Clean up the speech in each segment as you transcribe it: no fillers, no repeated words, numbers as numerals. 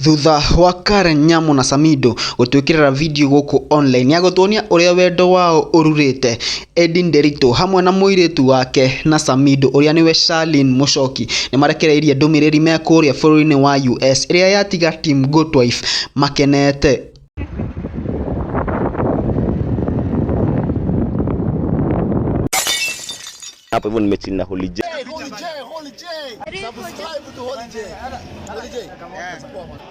Thutha wa Karen Nyamu na Samidoh gũtwĩkĩrĩra video gũkũ online ya gũtuonia ũrĩa wendo wao ũrurĩte, Edday Nderitu hamwe na mũirĩtu wake na Samidoh ũrĩa nĩwe Charlene Mũchoki nĩmarekereirie ndũmĩrĩri me kũrĩa bũrũri-inĩ wa US ĩrĩa yatiga Team Good Wife makenete. Hapo hivyo nimechill na Holy J. Hey, Holy J, Holy J. Subscribe to Holy J. Holy J.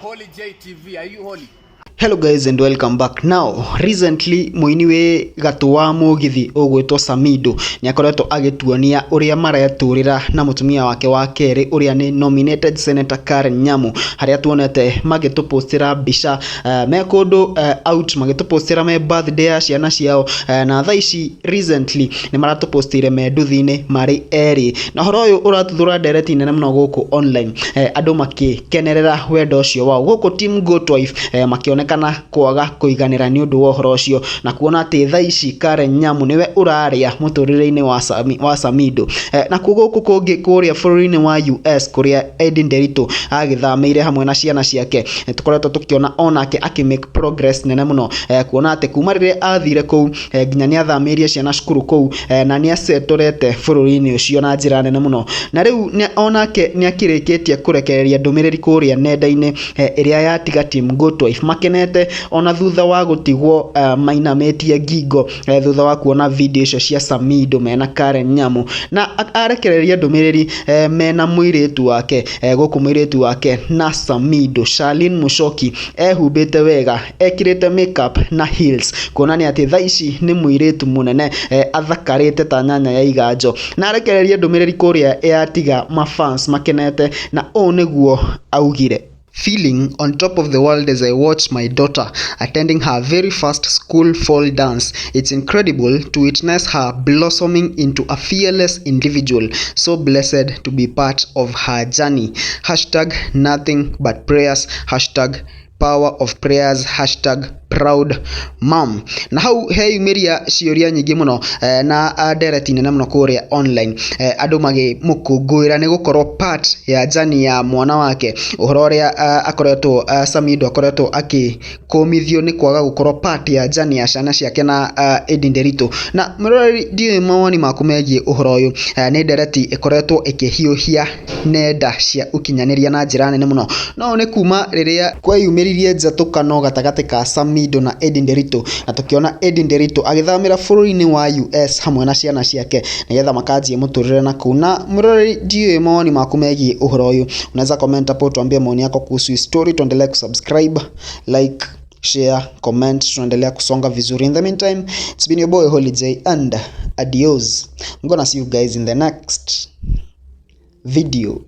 Holy J TV, are you holy? Hello guys and welcome back. Now, recently mũini wĩ gatũ wa mũgithi ũgwĩtwo Samidoh nĩ akoretwo agĩtuonia ũrĩa maretũrĩra na mũtumia wake wa kerĩ ũrĩa nĩ nominated Senator Karen Nyamu, harĩa tuonete magĩtũpostĩra mbica me kũndũ out, magĩtũpostĩra me birthday ya ciana ciao, na thaa ici recently nĩ maratũpostĩire me nduthi-inĩ marĩ erĩ. Na ũhoro ũyũ ũratuthũra ndereti nene mũno gũkũ online, andũ makĩkenerera wendo ũcio wao. Gũkũ Team Good Wife makĩonekana kwaga kũiganĩra nĩ ũndũ wa ũhoro ũcio na kuona atĩ thaa ici Karen Nyamu nĩwe ũrarĩa mũtũrĩre-inĩ wa Samidoh. Nakuo gũkũ kũngĩ kũrĩa bũrũri-inĩ wa US kũrĩa Edday Nderitu agĩthamĩire hamwe na ciana ciake, tũkoretwo tũkĩona onake akĩ make progress nene mũno, kuona atĩ kuma rĩrĩa athire kũu, nginya nĩ athamĩirie ciana cukuru kũu, na nĩ acetorete bũrũri-inĩ ũcio na njĩra nene mũno. Na rĩu onake nĩ akĩrĩkĩtie kũrekereria ndũmĩrĩri kũrĩa nenda-inĩ, ĩrĩa yatiga Team Good Wife makenete ona thutha wa gũtigwo mainamĩtie ngingo, thutha wa kuona video icio cia Samidoh mena Karen Nyamu. Na arekereria ndũmĩrĩri mena mũirĩtu wake, gũkũ mũirĩtu wake na Samidoh Charlene Mũchoki ehumbĩte wega, ekĩrĩte makeup na heels, kuonania atĩ thaa ici nĩ mũirĩtu mũnene, athakarĩte ta nyanya ya iganjo. Na arekereria ndũmĩrĩri kũrĩa yatiga mafans makenete, na ũũ nĩguo augire: "Feeling on top of the world as I watch my daughter attending her very first school fall dance. It's incredible to witness her blossoming into a fearless individual. So blessed to be part of her journey. #NothingButPrayers, #PowerOfPrayers, #ProudMom." Na hau heyumĩria ciũria nyingĩ mũno, na ndereti nene mũno kũrĩa online, andũ magĩmũkũngũĩra nĩ gũkorwo part ya journey ya mwana wake, ũhoro ũrĩa akoretwo, Samidoh akoretwo akĩkũmithio nĩ kwaga gũkorwo part ya journey ya ciana ciake na Edday Nderitu. Na mwĩroreri, ndiũĩ mawoni maku megiĩ ũhoro ũyũ. Nĩ ndereti ĩkoretwo ĩkĩhiũhia nenda cia ũkinyanĩria na njĩra nene mũno, no nĩ kuma rĩrĩa kweyumĩririe njatũkano gatagatĩ ka Samidoh na Edday Nderitu, na tũkĩona Edday Nderitu agĩthamĩra bũrũri-inĩ wa US hamwe na ciana ciake nĩgetha makanjie mũtũrĩre na kũu. Na mwĩroreri, ndiũĩ mawoni maku megiĩ ũhoro ũyũ. Unaweza comment hapo tuambie maoni yako kuhusu story. Tuendelee kusubscribe, like, share, comment, tunaendelea kusonga vizuri. In the meantime, it's been your boy Holy J and adios. I'm gonna see you guys in the next video.